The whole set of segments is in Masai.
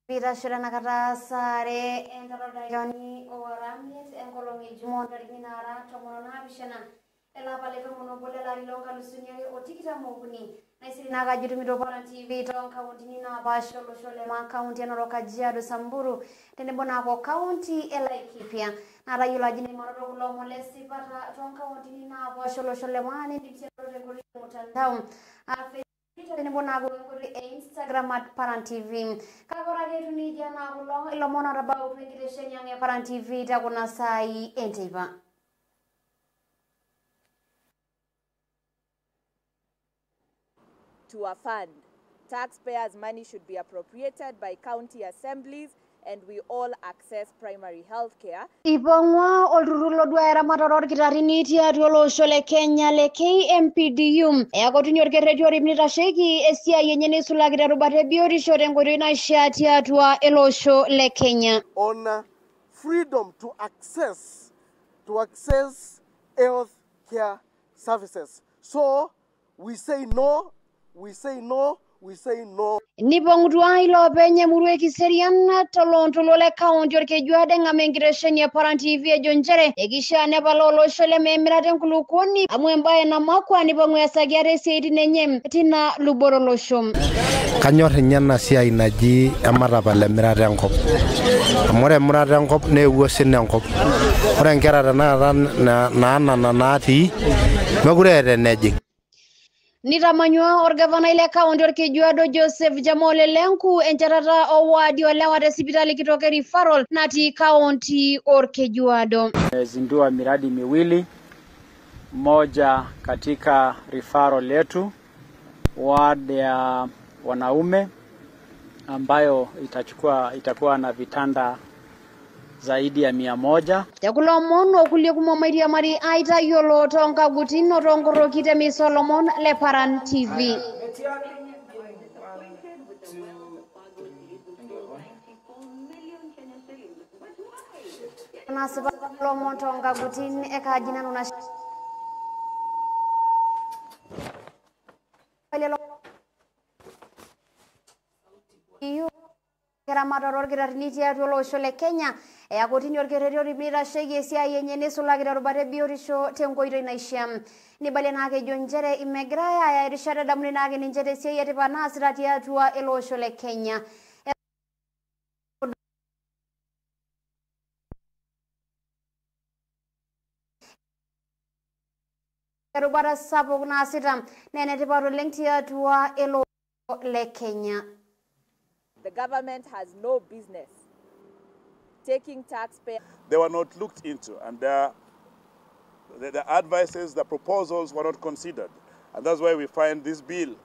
Bitashira sare entorodakani oaramiet enkolong e jumaa ntarikini nara 17 elapa le 11 lari loo nkalusuni are o tikitam okuni naisiri naa kajutumito Paran TV too nkauntini naapaasha olosho le Maa, kaunti e Narok, Kajiado, Samburu tenebo naako kaunti e Laikipia. Naatayiolo ajo indim anoto kulo omon le sipata too nkauntini naapaasha olosho le Maa, nindim sii anoto tenkoitoi e mtandao tenebo naako enkoitoi e Instagram @Paran TV. Kake ore ake etiu nejia naa kulo ilomon otabautua enkitesheni ang e Paran TV te kuna saai enteipa. To a fund. Taxpayers' money should be appropriated by county assemblies and we all access primary health care. Ipang'ua olturrur loduaya eramatare orkitarini tiatua olosho le Kenya le KMPDU eyakotini orkerreti orip neitasheiki esiai enye neisulaki terubata e biotisho tenkoitoi naishiaa tiatua ele osho le Kenya. On freedom to access health care services. So we say no, we say no, we say no. Nipong'utua iloopeny emurua e Kiserian toloontoluo le kaunti Orkejuado eng'amu enkitesheni e Paran TV ejo nchere ekishaa nepala olosho leme emirata enkulukuoni amu embaye namakwa nipang'u easaki ate isiaitin enye tina luboto olosho. Kanyor ninye ena siai naji ematapal emirata enkop. Amu ore emirata enkop neewuo sina enkop. Ore inkera tenakata naanana naatii mekure eeta enejing. Nitamanyua orgavanai le kaunti Orkejuado Joseph Jamole Lenku enchatata owadi olewa te sipitali kitok e referral natii kaunti Orkejuado. Tumezindua miradi miwili, moja katika referral yetu ward ya wanaume ambayo itakuwa na vitanda zaidi ya 100. Tekulo omon okulie kumok mairiamari aitayiolo toonkagutin o toonkoroki te misa olomon le Paran TV. Nasipa lomon toonkagutin ekaji nanu na eramatare orkitarini tiatua olosho le Kenya eyakotini orkerreti orip neitasheiki esiai enye neisulaki terubata e biotisho tenkoitoi naishiaa. Neibalie naake ejo nchere megirai aaya erishata edamuni naake ninche tesiai etipat naasita tiatua ele osho le Kenya. Erubata sapuk naasita naa enetipat oleng tiatua ele osho le Kenya. The government has no business taking taxpayers. They were not looked into, and the advices, the proposals were not considered. And that's why we find this bill,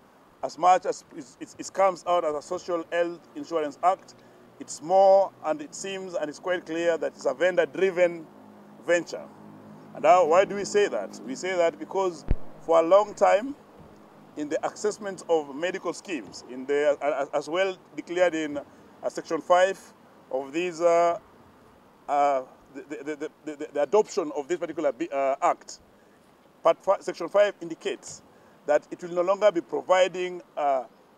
as much as it comes out as a Social Health Insurance Act, it's more, and it seems, and it's quite clear that it's a vendor-driven venture. And now, why do we say that? We say that because for a long time, in the assessment of medical schemes, in the, as well declared in Section 5 of these, the adoption of this particular act, Section 5 indicates that it will no longer be providing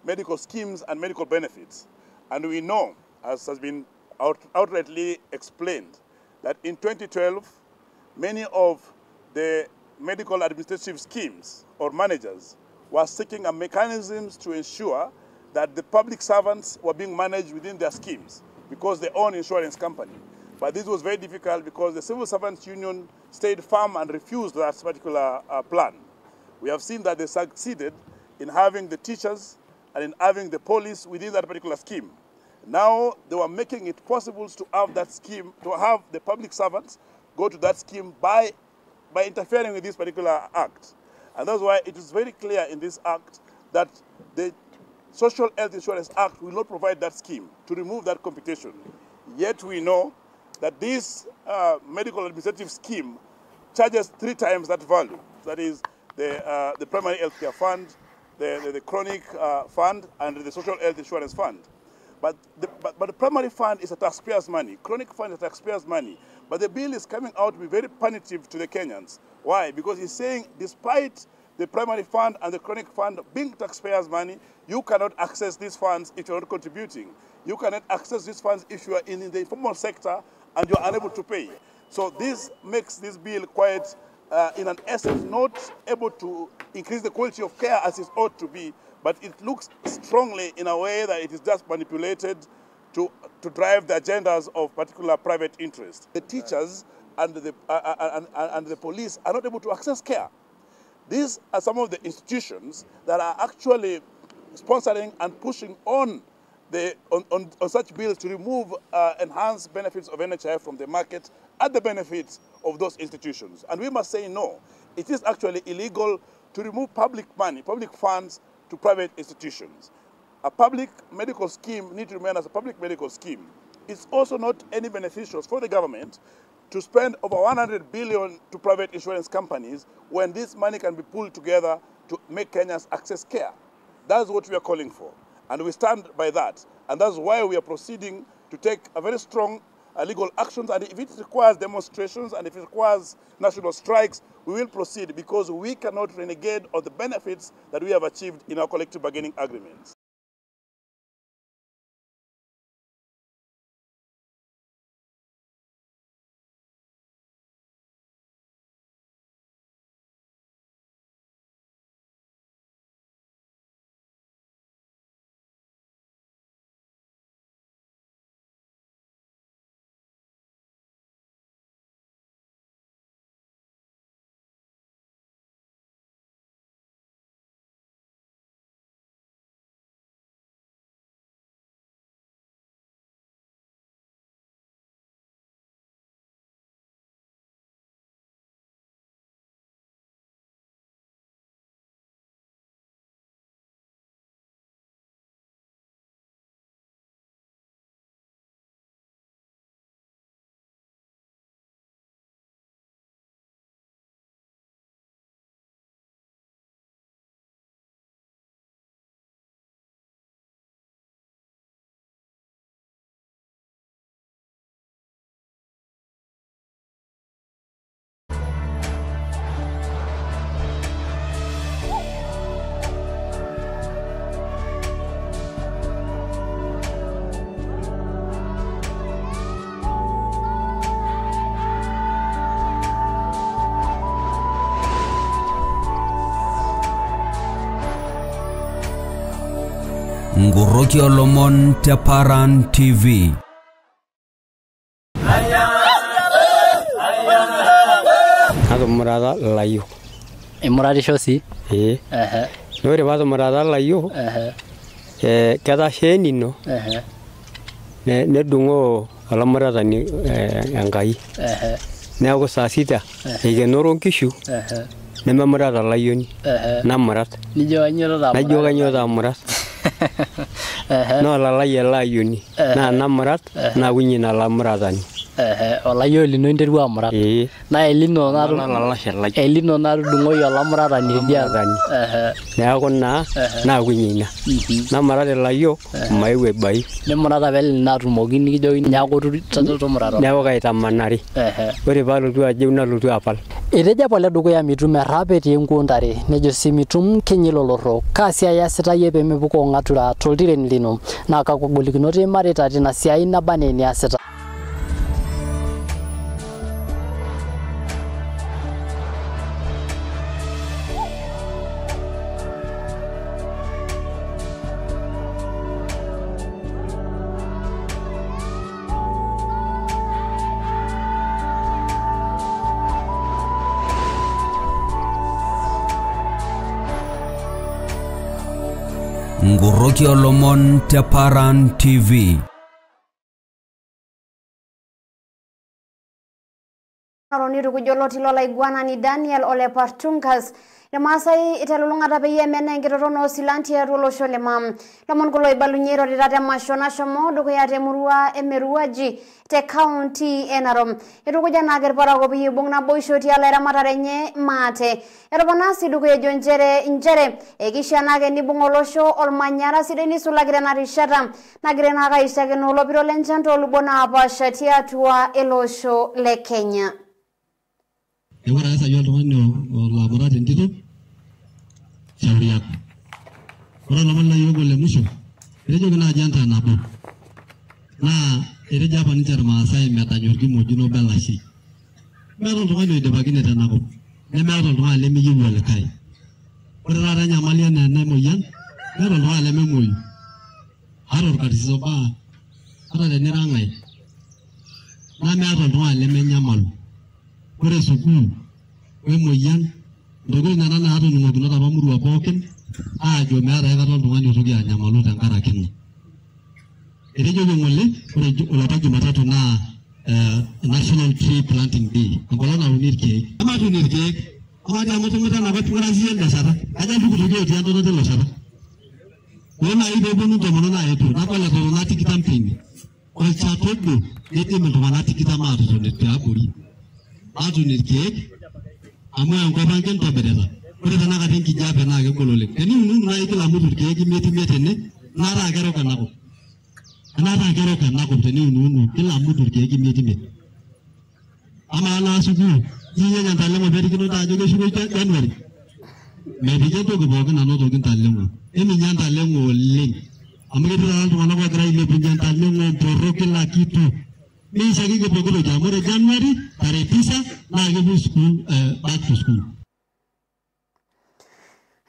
medical schemes and medical benefits. And we know, as has been outrightly explained, that in 2012, many of the medical administrative schemes or managers were seeking a mechanisms to ensure that the public servants were being managed within their schemes because they own insurance company. But this was very difficult because the Civil Servants Union stayed firm and refused that particular plan. We have seen that they succeeded in having the teachers and in having the police within that particular scheme. Now they were making it possible to have that scheme, to have the public servants go to that scheme by interfering with this particular act. And that's why it is very clear in this act that the Social Health Insurance Act will not provide that scheme to remove that computation. Yet we know that this medical administrative scheme charges 3 times that value. That is the primary health care fund, the chronic fund, and the social health insurance fund. But the primary fund is a taxpayer's money. Chronic fund is a taxpayer's money. But the bill is coming out to be very punitive to the Kenyans. Why? Because he's saying despite The primary fund and the chronic fund being taxpayers' money, you cannot access these funds if you're not contributing. You cannot access these funds if you are in the informal sector and you're unable to pay. So this makes this bill quite, in an essence, not able to increase the quality of care as it ought to be, but it looks strongly in a way that it is just manipulated to drive the agendas of particular private interests. The teachers and the police are not able to access care. These are some of the institutions that are actually sponsoring and pushing on such bills to remove enhanced benefits of NHIF from the market at the benefits of those institutions. And we must say no. It is actually illegal to remove public money, public funds to private institutions. A public medical scheme needs to remain as a public medical scheme. It's also not any beneficial for the government to spend over 100 billion to private insurance companies when this money can be pulled together to make Kenyans access care. That's what we are calling for. And we stand by that. And that's why we are proceeding to take a very strong legal actions. And if it requires demonstrations and if it requires national strikes, we will proceed, because we cannot renegade on the benefits that we have achieved in our collective bargaining agreements. Ngoroki olomon te Paran TV. Atumurata layiok. Imuratisho sii? Ee. Ore paatumurata layiok, ketasha enino nedung'oo olamuratani Enkai. Neeku saa sita eikenoro nkishu nememurata olayioni namurat. Nijo kainyoo taa amurat. Naa olalai ele ayioni naa namurat naakunye ina lamuratani. Olayioni lino interua amurat. Naa elino natudung'oyie olamuratani tidialo. Neeku naa naakunye ina. Namurat ilayiok omaeu aibai. Nimurat apa ele lino atumoki nikijoki neeku tumurata. Neeku kaitamanari. Ore paalotu ajeu nalotu apal. Etejo apa oledukuya mitum errap etii enkuo ntare, nejo sii mitum kinyil olorro. Kaa siai iasita iyie pee mipukoo ng'atura toltiren lino? Naa kakwa golikinot iimarita tina siai naba enaa eniasita? Ngoroki olomon te Paran TV. Nitukujo lotilo laiguanani Daniel Ole Partunkas. Irmaasai itelulung'ata peyie emenaa enkitoton oosilan tiatua olosho le Mam. Lomon kulo oibalunye irorita temasho nashomo dukuya temurua e Meruaji te kaunti e Narok. Eitukuja naake irparakuo peyie eibung' naboisho tialo eramatare enye maate. Etopona sii dukuya ejo nchere ekishaa naake nibung' olosho olmanyara sidai nisulaki tena rishata nagira naake aishakeno olopiro lenchan toolubot naapaasha tiatua ele osho le Kenya. Neeku ore ake sai oltung'ani olamurat entito Shauri yako. Ore lomon lai ogol le musho, etejoki naaji entaa nabo. Naa etejo apa ninche Irmaasai metany orkimojino obo elashei. Meeta oltung'ani oidipakine tenakop, nemeeta oltung'ani lemeyieu olikae. Ore taata enyamali enaa ena emoyian, meeta oltung'ani lememuoyu. Ata orkarsis oba, ata tenira ng'ae, naa meeta oltung'ani lemenyamalu. Ore sukuul wemoyian, ntokitin nena naatoning'okinot apa murua pookin, aajo meeta aikata oltung'ani oitoki anyamalu tenkaraki ina. Etejoki ng'ole, ore olapa Jumatatu naa National Tree Planting Day, enkolong nauni irkeek. Ematuun irkeek, amaa dii amu itimita enakop ing'ura siiyie elde shata, kaja iltukutuki otii entonata ilo shata. Ore naaji peeponu intomonok naa etu, nadol etotona tikitam teine. Olchata obo neidim iltung'anak tikitam aatotoni tiabori. Maatuun irkeek, amu enkop ang kintobirita. Ore tenakata enkijape naa kegol oleng. Teniununu naaji kila mtu irkeek imiet imiet tene, nataa kerok enakop. Enataa kerok enakop teniununu kila mtu irkeek imiet imiet. Amaa naa sukuul, iyieng entaleng'o perikino ajo keshuko January. Mepiki entoki pookin nanotoki ntaleng'o. Eminya ntaleng'o oleng. Amu ketii taata iltung'anak oogira ailepunye ntaleng'o mporo kila kitu. Miishakiki pooki toki amu ore January tarehe 9 naa kepuoi school back to school.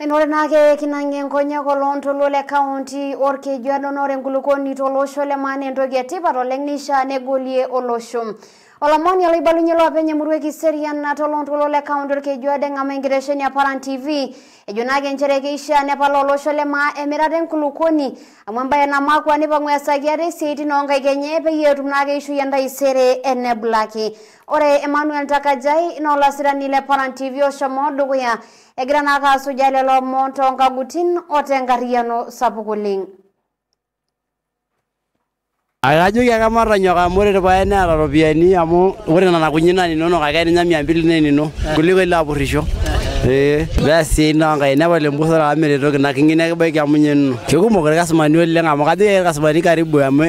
Ore naake kinang'ie nkonyek oloontoluo le kaunti Orkejuado naa ore enkulukuoni tolosho le maa naa entoki etipat oleng neishaa negolie olosho. Olomoni olaibalunye loopeny emurua e Kiserian toloontoluo le kaunti Orkejuado eng'amaa enkitesheni e Paran TV ejo naake nchere keishaa nepal olosho le maa emirata enkulukuoni amu embaye namakwa neipang'u easaki ate isiaitin oonkaik enye peyie etum naake eishoi entaisere enebulaki. Ore Emmanuel Takajai naa olasirani le Paran TV oshomo dukuya egira naake asujaa lelo omon toonkagutin o tenkarriyiano sapuk oleng. Akajoki ake matanyok amu ore irpaek neeta iropiyiani amu ore nena kunyit naa ninonok ake ninya 200 naa enino kuliko ilo apurisho. Peas esiai oonkaik nepal empurrore amu meeta entoki naking'i nekibaiki amu ninye enino. Kekumok irkastomani oleng amu kajoki ake irkastomani karibu amu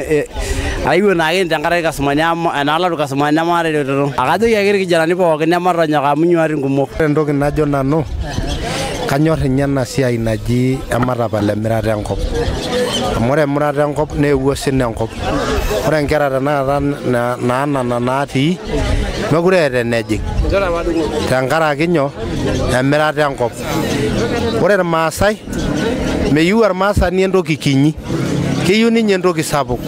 aiwuo naake tenkaraki irkastomani amu enalau irkastomani nemaata eretoto. Akajoki ake irkijanani pookin nematonyok amu inyuatin kumok. Ore entoki najo nanu, kanyor ninye ena siai naji ematapal emirata enkop. Amu ore emirata enkop neewuo sina enkop. Ore inkera tenakata naanana natii, mekure eeta enejing. Tenkaraki nyoo, emirata enkop. Ore Irmaasai, meyieu ormaasani entoki kinyi. Keyieu ninye entoki sapuk.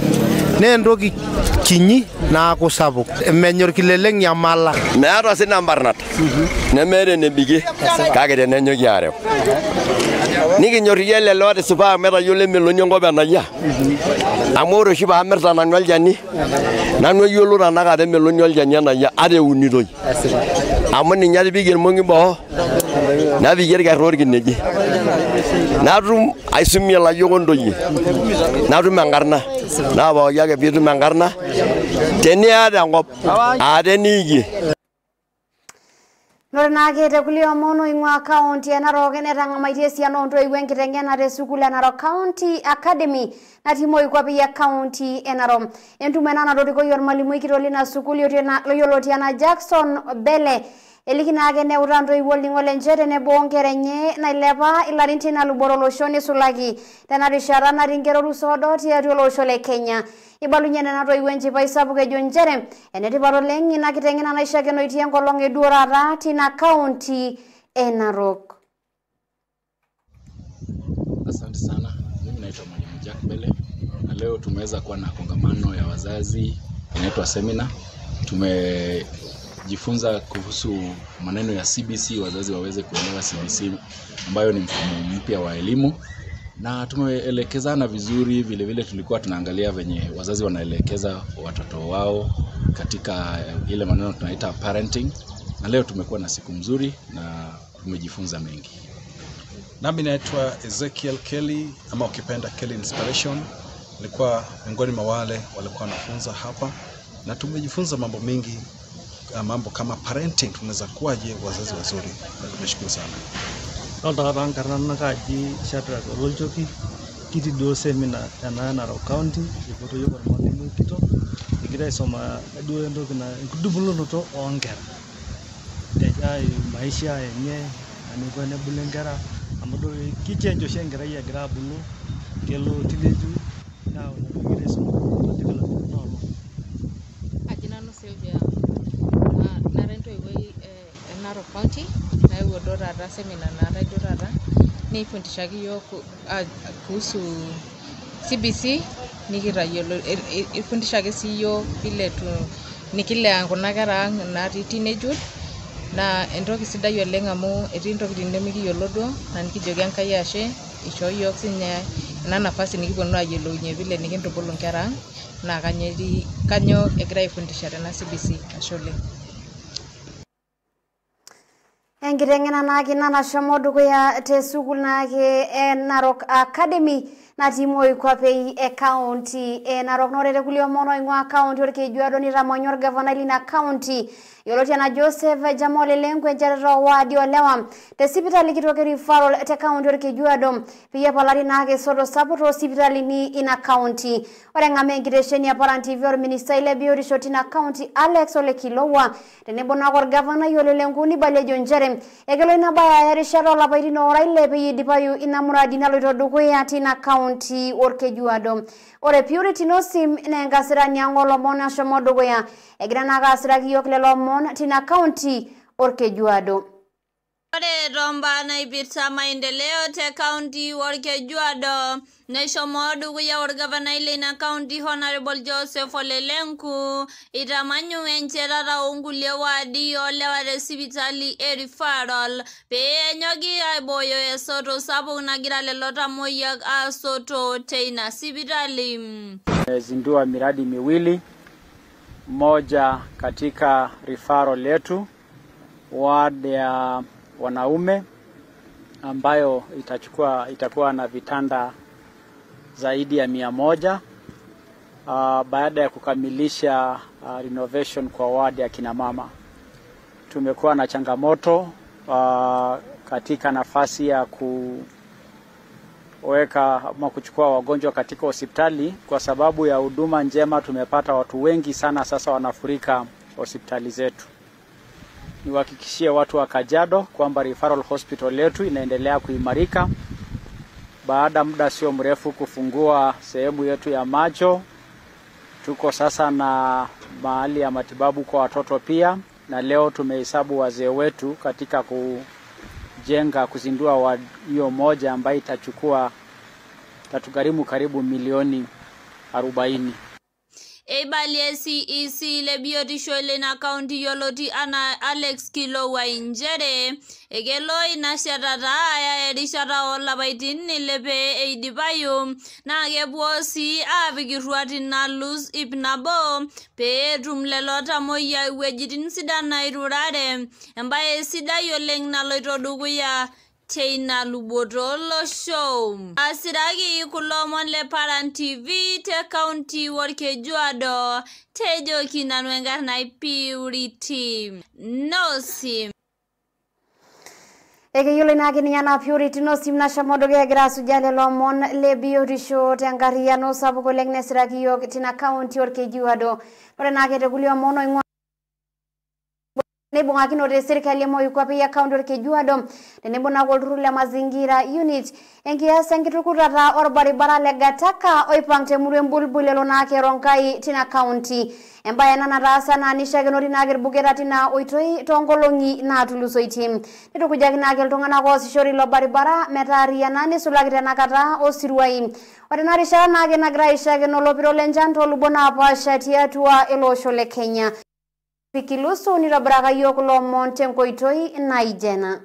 Naa entoki kinyi naaku sapuk. Menya orkileleng nyamala. Meeta sina mbarnat. Nemeeta enebikie kake tenenyoki aareu. Nikinyorrikie lelo otisipa metayiolo emeloni enkop enayia. Amu ore oshi paamirta nanu olchani, nanu ayiolo tanakata emeloni olchani enayia ata eunitoi. Amu ninye atipika irmong'i boo, napikie irkerra orkineji. Natum aisumie ilayiok ontoyie, natum enkarna. Naa pooki ake piitum enkarna, teniata enkop, aa teniikie. Ore naake te kulie omon oing'ua kaunti e Narok netang'amaitie esiana oontoiwuo enkiteng'ena te sukuul e Narok County Academy natii moikwapi e kaunti e Narok. Entumo ena natorikoyie ormalimui kitok lina sukuul loyioloti anaa Jackson Bele eliki naake neutaa ntoiwuo olning'o lenche tenebo onkera enye nailepa ilarin tina luboto olosho neisulaki tena rishata natii nkera orusa odo tiatua olosho le Kenya. Ibalunye nena toiwuo enchipai sapuk ejo nchere enetipat oleng ina kiteng'ena naishakenoitie enkolong e duo taata tina kaunti e Narok. Asante sana. Mimi naitwa Mwalimu Jack Bele na leo tumeweza kuwa na kongamano ya wazazi inaitwa seminar. Tumejifunza kuhusu maneno ya CBC, wazazi waweze kuelewa CBC ambayo ni mfumo mpya wa elimu, na tumeelekezana vizuri. Vile vile tulikuwa tunaangalia venye wazazi wanaelekeza watoto wao katika ile maneno tunaita parenting, na leo tumekuwa na siku mzuri na tumejifunza mengi. Nami naitwa Ezekiel Kelly ama ukipenda Kelly Inspiration. Nilikuwa miongoni mwa wale walikuwa wanafunza hapa na tumejifunza mambo mengi, mambo kama parenting, tunaweza kuwaje wazazi wazuri. Na tumeshukuru sana. Adolta taa nkarna nakaji Shadrack Ololchoki, kitii duo seminar tena Narok County, ipoto yiok ormalimui kitok, egira aisoma duo entoki na enkitubulunoto oonkera, maisha enye, eniko enebulu inkera, Amu idol kichange oshi enkerai egira abulu, kelo teenage naa ina kigira aisum development ina olong. Aji nanu Sylvia, nara entoiwuoi e Narok County, naewuo duo taata seminar naatae duo taata, neifundishaki iyiok kuhusu CBC, nikitayiolo, ifundishaki sii iyiok vile nikilea kuna kera ang' natii teenagehood, naa entoki sidai oleng' amu etii ntokitin nemikiyiolo duo, naa nikijoki Enkai ashe, ishoo yiok sinye ena nafasi nikiponu ayiolounye vile nikintubulu nkera ang' naa kanyoo egirai aifundisha tena CBC. Ashe oleng'. Enkiteng'ena naake ina nashomo dukuya te sukuul naake e Narok Academy natii moikwape e county e Narok. Naa ore te kulie omon oing'ua county Orkejuado neitamanya orgavanai lina county yioloti anaa Joseph Jamal Lenku enchetata owaadi olewa te sipitali kitok e referral te county Orkejuado peyie epalari naake soto sapuk toosipitalini ina county. Ore eng'amaa enkitesheni e Paran TV orministai le biotisho tina county Alex Ole Kilowa tenebo naake orgavanai Ole Lenku neibalie ejo nchere ekelo ina baye aya erishata oolapaitin oora ile peyie eidipayu ina muradi naloito dukuya tina county Orkejuado. Ore Purity Nosim naa enkasirani ang' oolomon nashomo dukuya egira naake asiraki iyiok lelo omon tina county Orkejuado. Ore tombaa naipirta maendeleo te county Orkejuado neshomo dukuya orgavanai leina county Honorable Joseph Ole Lenku itamanyu enchetata oonkulie waadi oolewa te sipitali e referral pee enyoki aibooyo esoto sapuk nagira lelo tamoyiak aasoto teina sipitali. Tumezindua miradi miwili, moja katika referral letu ward ya wanaume ambayo itakuwa na vitanda zaidi ya 100 baada ya kukamilisha renovation kwa ward ya kina mama. Tumekuwa na changamoto katika nafasi ya kuweka ama kuchukua wagonjwa katika hospitali kwa sababu ya huduma njema. Tumepata watu wengi sana sasa wanafurika hospitali zetu. Niwahakikishie watu wa Kajiado kwamba referral hospital letu inaendelea kuimarika. Baada muda sio mrefu kufungua sehemu yetu ya macho, tuko sasa na mahali ya matibabu kwa watoto pia, na leo tumehesabu wazee wetu katika kujenga kuzindua hiyo moja ambayo itatugharimu karibu milioni 40. Eibalie CEC le biotisho leina county yioloti anaa Alex Kilowa inchere ekelo ina shetata aya erishata oolapaitin ile pee eidipayu naa kepuo sii aapik irruatin naalus 100 pee etum lelo tamoyia iwuejitin sidan nairurare, embaye sidai oleng naloito dukuya teina luboto olosho. Asiraki kulo omon le Paran TV te county Orkejuado, tejoki nanu enkarna Purity Nosim. Ekeyiolo naake ninye anaa Purity Nosim nashomo dukuya egira asujaa lelo omon le biotisho tenkarriyiano sapuk oleng nesiraki iyiok tina county Orkejuado. Ore naake te kulie omon oing'ua neibung'akinote serkali e moikwape ya county Orkejuado tenebo naake olturrur le mazingira unit enkias enkitukutata orbaribara le Gataka oipang temurua Embulbul elo naake Ronkai tina county. Embaye ena nataasa naa nishakenori naake irbuketa tina oitoi toonkolong'i naatulusoitie. Nitukujaki naake iltung'anak oosishore ilo baribara metaarriyiana neisulaki tenakata osiruai. Ore ena rishata naake nagira aishakeno olopiro lenchan toolubot naapaasha tiatua ele osho le Kenya. Pikilusu nitobiraka yiok kulo omon tenkoitoi naijo ena.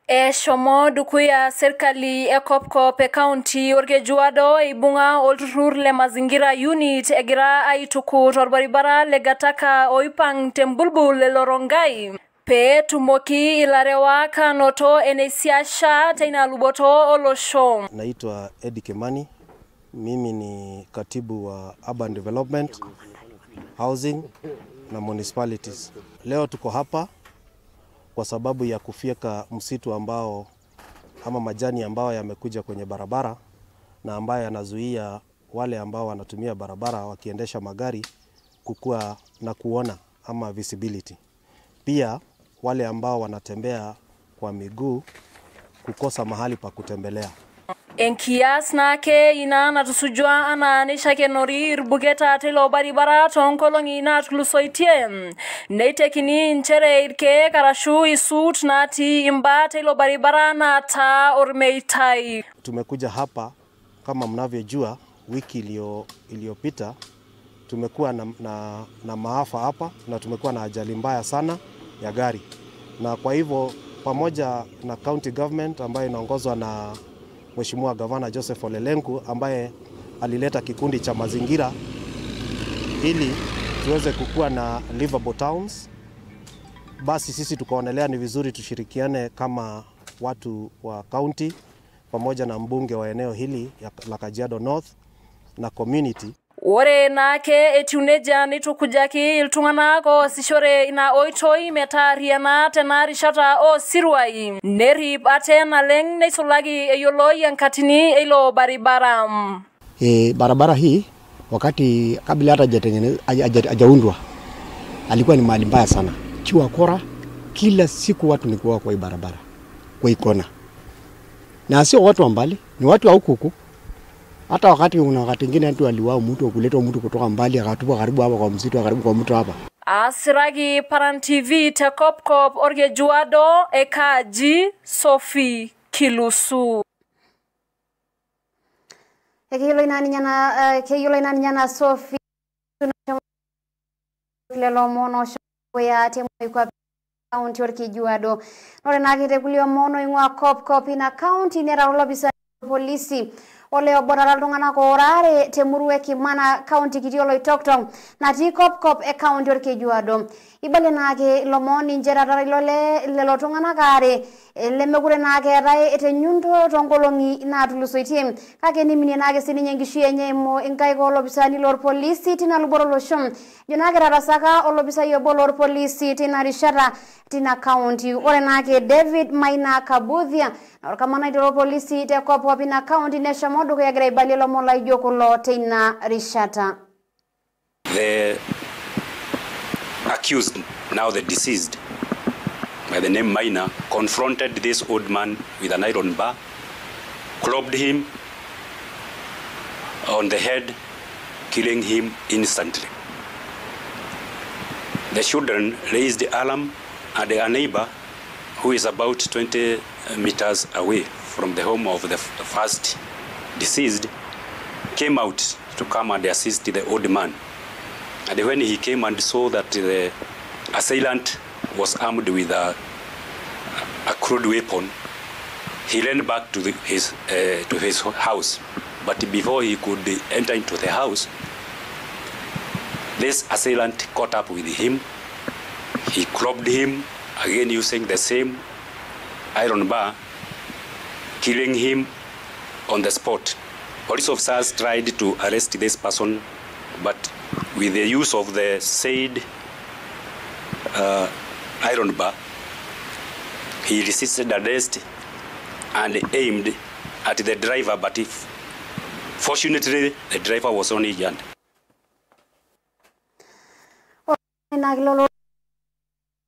Eshomo dukuya serkali e kopkop e county Orkejuado eibung'a olturrur le mazingira unit egira aitukut orbaribara le Gataka oipang tembulbul le Lorongai pee etumoki ilarewak anoto eneisiasha teina luboto olosho. Naitwa Eddie Kimani, mimi ni katibu wa Urban Development, Housing na Municipalities. Leo tuko hapa kwa sababu ya kufyeka msitu ambao ama majani ambao yamekuja kwenye barabara na ambayo yanazuia wale ambao wanatumia barabara wakiendesha magari kukua na kuona ama visibility. Pia wale ambao wanatembea kwa miguu kukosa mahali pa kutembelea. Enkias naake ina natusujua anaa neishakenori irbuketa teilo baribara toonkolong'i naatulusoitie. Neitekini nchere irkeek arashu isut natii imbaa teilo baribara naataa ormeitai. Tumekuja hapa kama mnavyojua, wiki iliyopita tumekuwa na maafa hapa na tumekuwa na ajali mbaya sana ya gari, na kwa hivyo pamoja na county government ambayo inaongozwa na Mheshimiwa Gavana Joseph Ole Lenku ambaye alileta kikundi cha mazingira ili tuweze kukua na livable towns, basi sisi tukaonelea ni vizuri tushirikiane kama watu wa county pamoja na mbunge wa eneo hili la Kajiado North na community. Ore naake etiu nejia neitukujaki iltung'anak oosishore ina oitoi metaariana tena rishata oosiruai nerip ate naleng neisulaki eyioloi enkatini eilo baribara. Barabara hii wakati kabla hata hajaundwa alikuwa ni mahali mbaya sana. Chiwa kora kila siku watu ni kwa hii barabara, kwa hii kona. Na sio watu wa mbali, ni watu wa huku. Hata wakati una wakati mwingine mtu aliwao mtu kuletwa mtu kutoka mbali akatupwa karibu hapa kwa msitu, karibu kwa mtu hapa. Asiragi Paran TV te Kopkop Orkejuado ekaji Sophie Kilusu. Keyiolo ina ninyana Sophie lelo mono ya temo kwa county Orkejuado. Ore naake te kulie omon oing'ua Kopkop ina county nera olopisa polisi ole oborara iltung'anak oorare temurua e Kimana county kitii Oloitoktok natii Kopkop e county Orkejuado. Ibalie naake ilomon inchere etara ilo lee lelo tung'anak aare lemekure naake eetae tenyundo toonkolong'i naatulusoitie, kake niminie naake sininye enkishui enye eimu inkaik oolopisaani lorpolisi tina luboto olosho. Ejo naake etatasaka olopisai obo lorpolisi tina rishata tina county. Ore naake David Maina Kabuthia na orkamanai lorpolisi te Kopkop ina county neshomo dukuya egira aibalie ilomon laijo kulo teina rishata. The accused, now the deceased, by the name Maina, confronted this old man with an iron bar, clubbed him on the head, killing him instantly. The children raised the alarm, and a neighbor, who is about 20 meters away from the home of the first deceased, came out to come and assist the old man. And when he came and saw that the assailant was armed with a crude weapon, he ran back to his house. But before he could enter into the house, this assailant caught up with him. He clubbed him, again using the same iron bar, killing him on the spot. Police officers tried to arrest this person, but with the use of the said iron bar, he resisted arrest and aimed at the driver, but fortunately the driver was only injured.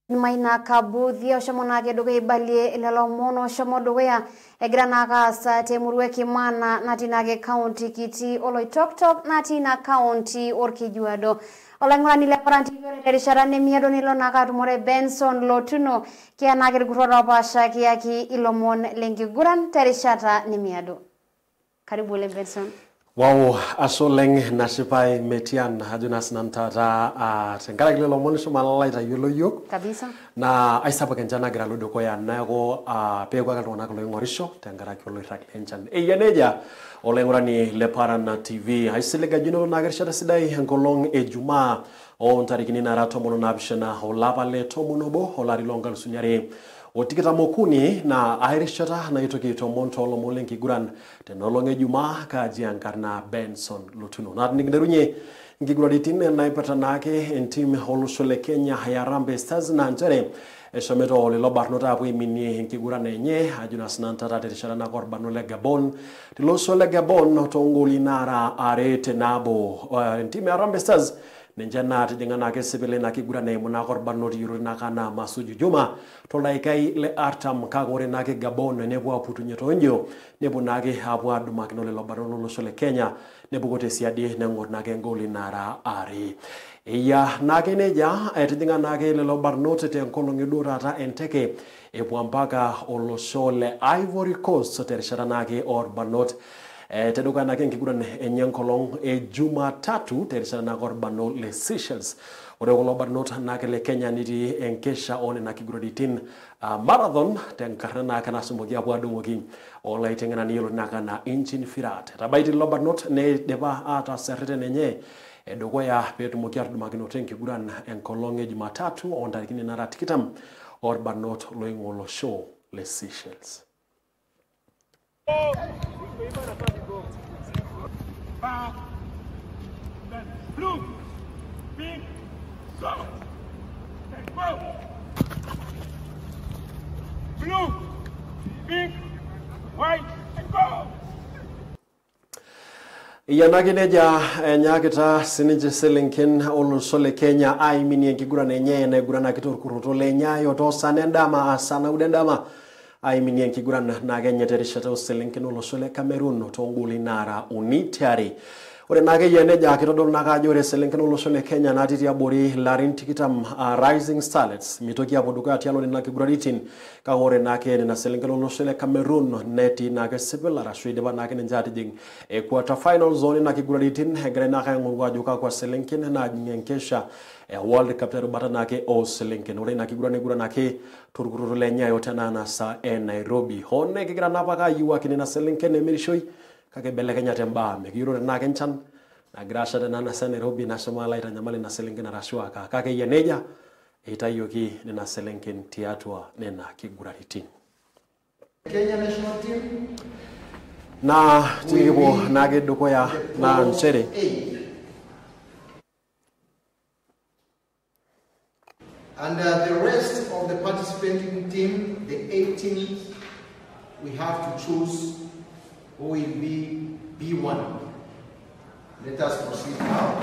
Maina Kabuthia oshomo naake dukuya aibalie lelo omon oshomo dukuya egira naake aasa temurua e Kimana natii naake county kiti Oloitoktok natii ina county Orkejuado. Olaing'urani le Paran TV ore terishata nemiado nilo naake atumore Benson Lotuno kiya naake irkurot oopaasha kiyaki ilomon lenkiguran terishata nemiado. Karibu oleng Benson. Wow, ashe oleng nashipai metian ajo naa sinanu taata tenkaraki lelo omon lishomo alo aitayiolo yiok kabisa naa aisapuk enchan nagira alo dukuya neeku peeku ake iltung'anak loing'orisho tenkaraki oloirrag lenchan. Eyia nejia olaing'urani le Paran TV aisilig ajo inoto naake erishata sidai enkolong e Jumaa oo ntarikini nara 17 olapa le 11 olari loo nkalisuni are o 23 na airishata naitoki tomon toolomon lenkiguran tenolong e Jumaa kaaji enkarna Benson Lotuno. Naa tinikinterunye nkiguraritin naipirta naake entim olosho le Kenya ya Harambee Stars naa nchere eshomoito lelo barnot aapuo aiminie enkiguran enye ajo naa sinanu taata terishata naake orbarnot le Gabon tilosho le Gabon toongoli nara 2-0. Entim ya Harambee Stars Ninche naatijing'a naake sipil ina kiguran eimu naake orbarnoti yioloti naake anaa Masuju Juma toldakikai le 40 kake ore naake Gabon nepuo aputunye toonjio nepuo naake apuo adumakino lelo barnot lolosho le Kenya nepuko tesiadi neng'or naake engoli nara are. Eyia naake nejia etijing'a naake lelo barnot tenkolong eduo taata enteke epuo mpaka olosho le Ivory Coast terishata naake orbarnot tedukuya naake enkiguran enye enkolong e Jumatatu terishata naake orbarnot le Seychelles. Ore kulo barnot naake le Kenya netii enkesha oonena kiguraritin marathon tenkarna naake nashomoki apuo adung'oki olaiteng'enani yioloti naake anaa Inchin Firat. Etabaitie lelo barnot neidipa ataas erreten enye edukuya peetumoki atudumakinoto enkiguran enkolong e Jumatatu oontarikini nara 20 orbarnot loing'ua olosho le Seychelles. Blue, pink, go! Go! Blue, pink, white, and go! Iyanake nejia enyaakita sininche selenken olosho le Kenya aiminie enkiguran enye naiguranaki torkurroto le Nyayo toosana endama aa saa naudo endama aiminie enkiguran naake enye terishata oselenken olosho le Cameroon toongoli naara 3-2. Ore naake eyia nejia kitodolu naake ajo ore selenken olosho le Kenya natii tiabori larin 20 Rising Starlets mitoki apuo dukuya tialo nena kiguraritin kake ore naake nena selenken olosho le Cameroon netii naake sipil arashu idipa naake ninche atijing quarter finals oonena kiguraritin egirai naake aing'oru ajo kakwa selenken naajing enkesha e World Cup terubata naake ooselenken. Ore ina kiguran niguranaki torkurroto le Nyayo tena e Nairobi. Hoo nekigira naapake ayiewuaki nena selenken emirishoi kake ibelekenyate mbaa mikiyiolo tenaa kenchan nagira asha tena nasa Nairobi nashomo alo aitanyamal ina selenken arashu aka kake eyia nejia eitayioki nena selenken tiatua nena kiguraritin. Kenya national team Naa tikipuo naake dukuya naa nchere and the rest of the participating team, the 8 teams, we have to choose who will be B1. Let us proceed now.